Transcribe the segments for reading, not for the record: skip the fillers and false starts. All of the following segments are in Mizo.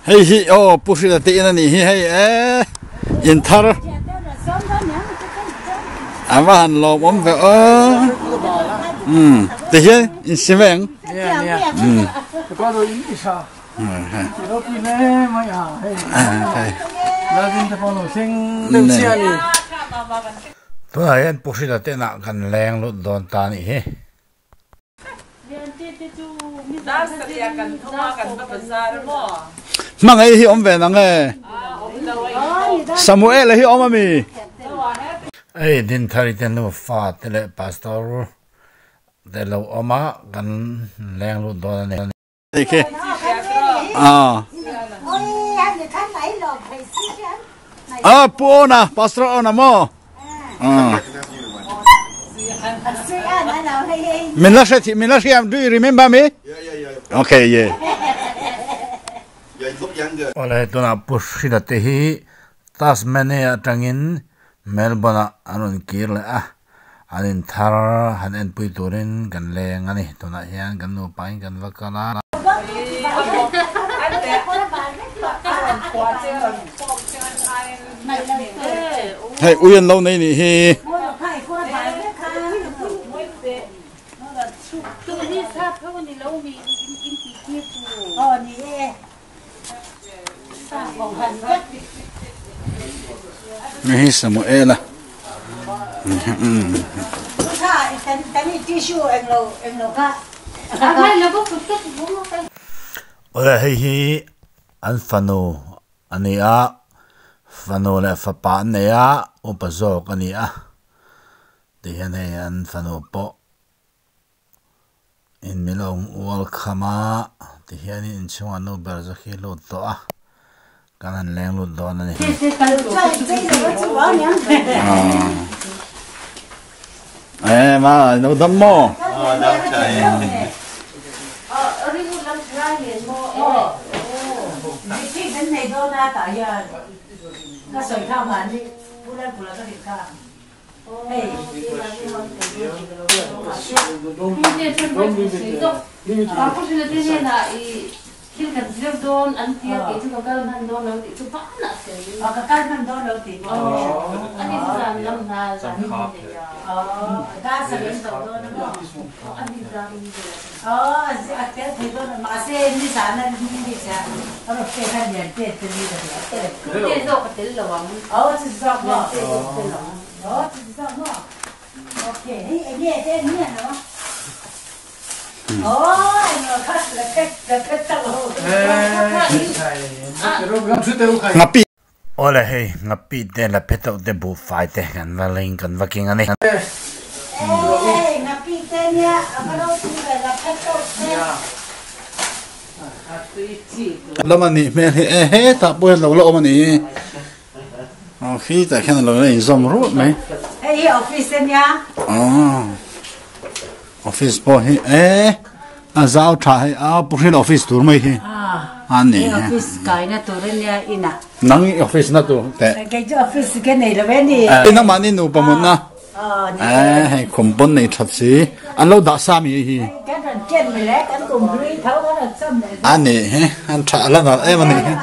Hei hi aw Pu Hrila te in a nih hi hei e in thar a va han lawmawm ve aw umm ti hian in si mai ang umm. Tunah hian Pu Hrila te inah kan leng lut dawn ta a nih hi. Hmangaih hi awm ve nang e. Samuel hi awm ami? Hei Dinthari te nu fa te leh pastor te lo awm a kan leng lut dawn a ni. A pu Ona pastor Ona maw min la hre min la hriam do you remember me okay yeah Awle tunah Pu Hrila te hi Tasmania atangin Melbourne ah an rawn kir leh a. An inthar han enpui turin kan leng a ni. Tunah hian kan nupa in kan va kal a. Hei ui an lo nei nih hi. Hei hi Samuela Awle hei hi an fanu a ni a fanu leh fapa an nei a upa zawk a ni a tihian hei an fanu pawh. In min lo ual kham a tihianin inchhungah nu ber chu khi lut tawh a kan han leng lut dawn a ni. Eh ma lo dam maw? Ngapi Awle hei ngapi te la phe teuh te buhfai te kan va ling kan va king a ni. Lam a nih hmel hi e hetah pawh hian lo la awm a ni hi. Aw khi tah khian a lo la inzawm ruah mai. Hei hi office a nia. Aw office pawh hi e a zau tha hei a pu hriat office tur mai hi a ni. Hei office kaina tur a nia inah. Nang i office na tur teh. Kei chu office ka nei lo e ni. Nangmahni nupa mutna. Aw hei khum pawn nei that si an lo dah sa mi hi. Kan rawn chen mai le kan kum hlui tho kan rawn chawm leh a ni hi an tha la nalh em a ni hi.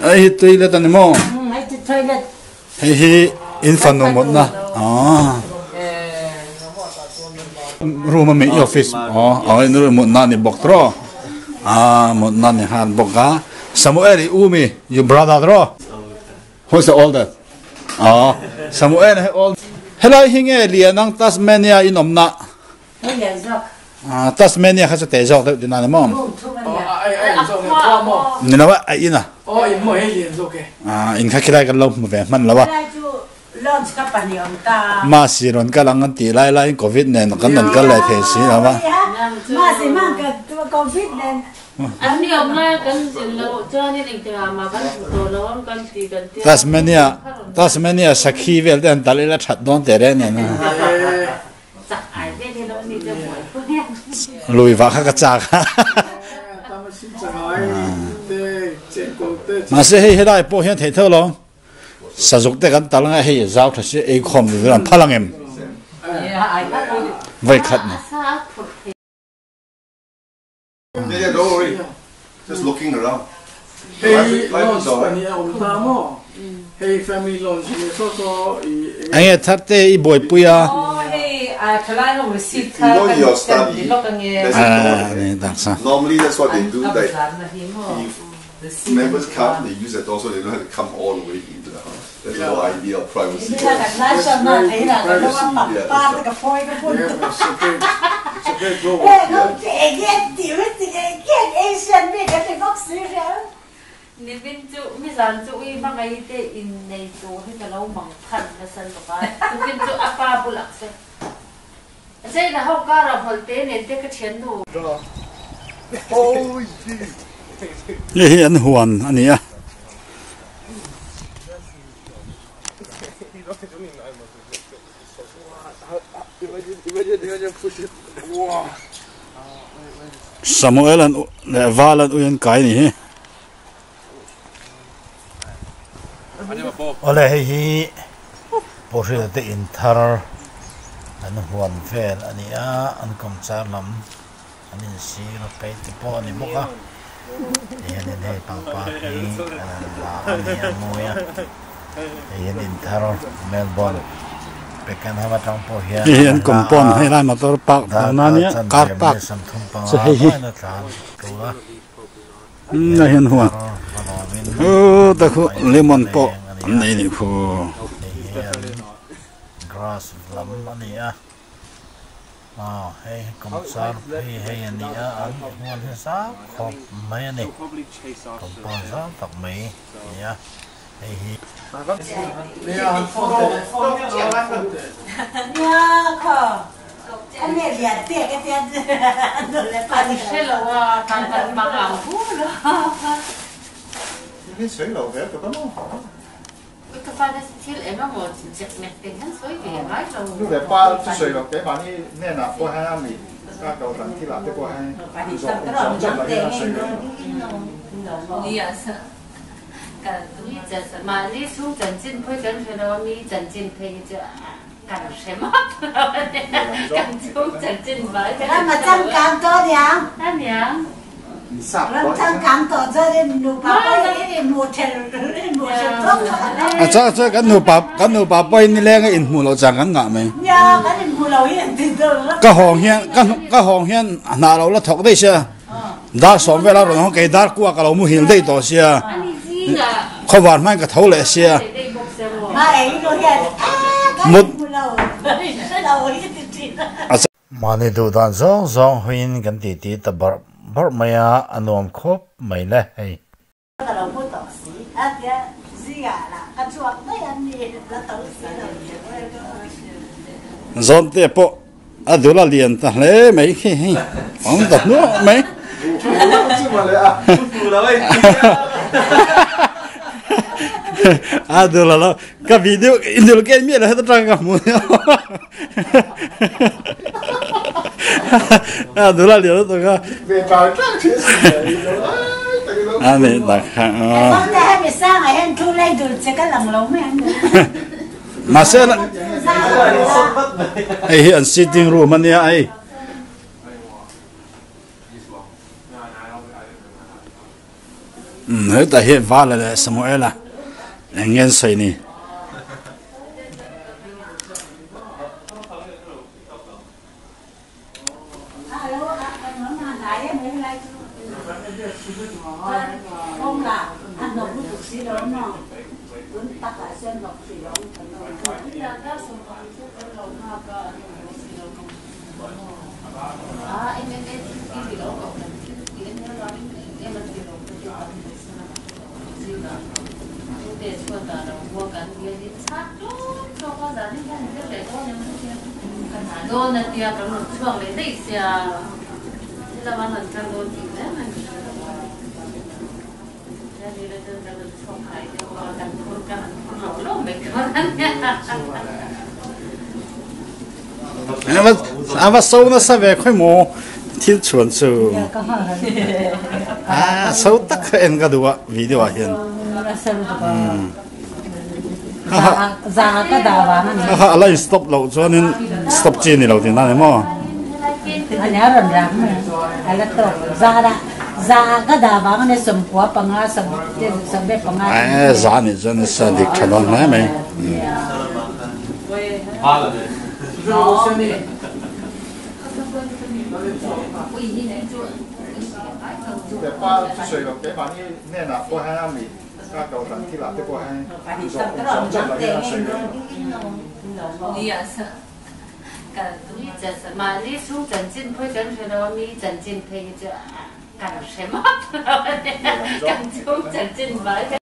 Hei hi toilet a ni maw? Hei hi in fanu mutna aw room a mi i office aw aw in room mutna a ni bawk tawh a mutna a ni nghal bawk a Samuel i u mi your brother tawh who is the older aw Samuel hi old helai hi nge lian ang Tasmania in awmna Tasmania kha chu teh zawk deuh tina ni maw? Ni lo a, a in a. In kha khilai kan lo hmu ve hman lo a. Masi rawn kal ang an tih lai laiin Covid nen kan rawn kal leh thei si lo a. Tasmania Tasmania sakhi vel te han tal ila that dawn teh reng nen a. Lui vah kha ka chak a. Mahse hei helai pawh hian theih tho lo. Sazuk te kan tal anga hei zau tha si ei khawm ni an phal ang em? Voi khat ni. Yeah, yeah, don't worry. Just looking around. Hei launch pani a awm ta maw? Hei family launch ni saw saw i Enge thar te i buaipui a. You know your study, there's a door there. Normally that's what they do like if members come they use the door so they don't have to come all the way into the house. That's the whole idea of privacy. Nimin chu mizan chu ui hmangaih te in nei tur hi ka lo mang phan nasa lutuk a, tukin chu a pa bulah se Zaina ho kara hmawlh te nen te ka thian nu. Hei hi an huan a ni a. Samuel an leh Val an ui an kai a ni hi. Awle hei hi pawhriat te in thar an huan vel a ni a, an kawmchar lam an insir a paint te pawh a ni bawk a, tihianin hei pangpar hi an han la a ni a mawi a, hei hian in thar Melbourne Pakenham atang pawh hian Hei hi an compound hei lai motor park hnawhna a nia car park chu hei hi. A hian huan u ta khu lemon pawh an nei nih khu. Grass lam a ni a aw hei kawmchar phei hei a ni a an huan hi zau khawp mai a ni compound zau tak mai a ni a hei hi. Mahni chhung chanchin phei kan hre lo a, mi chanchin phei hi chu kan hre map lo a nia, kan chhung chanchin vai kan Ram a changkang tawh aniang. Aniang. Ram changkang tawh chuan in nupa pawh in inhmuh ṭhelh inhmuh ṭhelh tawk tawk a. A chang chuan kan nupa kan nupa pawhin nileng a inhmuh loh chang kan ngah mai. Nia, kan inhmuh loh hi an ti deuh. Ka hawng hian ka ka hawng hian hnah lo la thawk daih sia. Dar sawm vel a rawn hawng kei dar kua ka lo muhil daih tawh sia. Khawvar hmain ka tho leh sia. Mut. Mahni duh dan zawng zawng huiin kan titi ta barh barh mai a, a nuam khawp mai le hei. Zawmte pawh a dul a lian ta hle mai khi hei awm ta hnuah mai. A dul a lo ka video indul ken miah lo heta tang ka hmu a dul a lian lutuk a. A nih tak kha. Mahse hei hi an sitting room a nia hei. Hetah hian Vala leh Samuela eng nge an sawi ni. A va so nasa ve khawi maw thil chuan chu a so tak kha en ka duh a video ah hian. Za ka dah vang a ni. Kha a la in stop loh chuanin stop chi a ni lo tihna a ni maw? A ni a rawn rak mai a la tawk lo. Za dah za ka dah vang a ni sawmkua panga sawmte panga. Ae za nih chuan nasa dik tha dawn hle mai. Mahni chhung chanchin pawh hi kan hre lo a, mi chanchin phei hi chu kan hre map lo a nia, kan chhung chanchin mai.